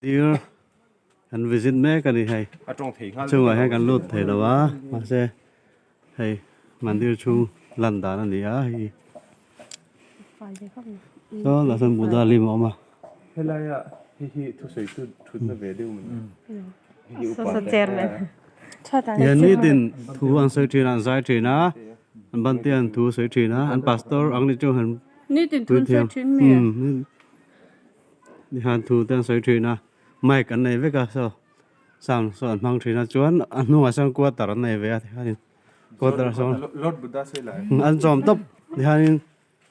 Tir kan visit mek a ni hei chungah hian kan lut thei lo a mahse hei mandir chhung lan dan a ni a hei saw lah sawn Buddha lim a awm a. Helaia hei hi thusawi chu thutna ve deuh mai hei hi upa te Hian nitin thu an sawi thin a an zai thin a an ban te an thu sawi thin a an pastor ang ni chu han Nitin thu an sawi thin mai a. Nihan thu te an sawi thin a mic an nei vek a saw sound saw an hmang thin a chuan a hnungah sawn quarter an nei ve a tikhanin quarter ah sawn an chawm tawp tikhanin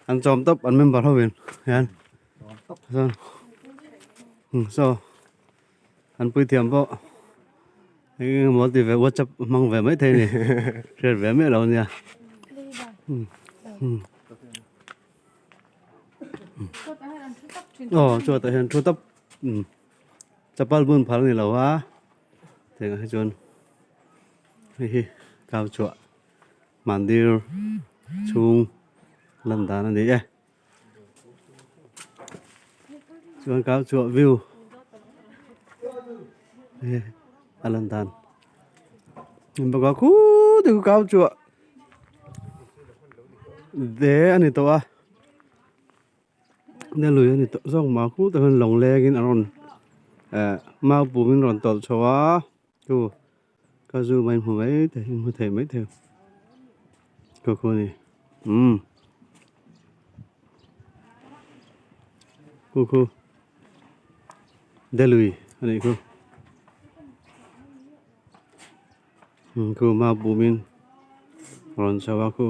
an chawm tawp an member ho in hian chuan saw an puithiam pawh eng eng emaw ti ve whatsapp hmang ve maithei a ni hriat ve miah lo a nia. Aw chhuatah hian thu tawp umm chapal bun phal a ni lo a tiangah hi chuan hei hi kau chhuah mandir chhung lan dan a ni e chuan kau chhuah view hei a lan dan bawk a khuu kau chhuah. De a ni tawh a ne lui a ni tawh zawk mah khu tak hian lawng leng in a rawn eh mau pum in rawn tawlh chho a chu ka zu mai hmu mai thei hmu thei mai thei khu khu a ni umm khu khu de lui a nih khu. Khu mau pum in rawn chho a khu.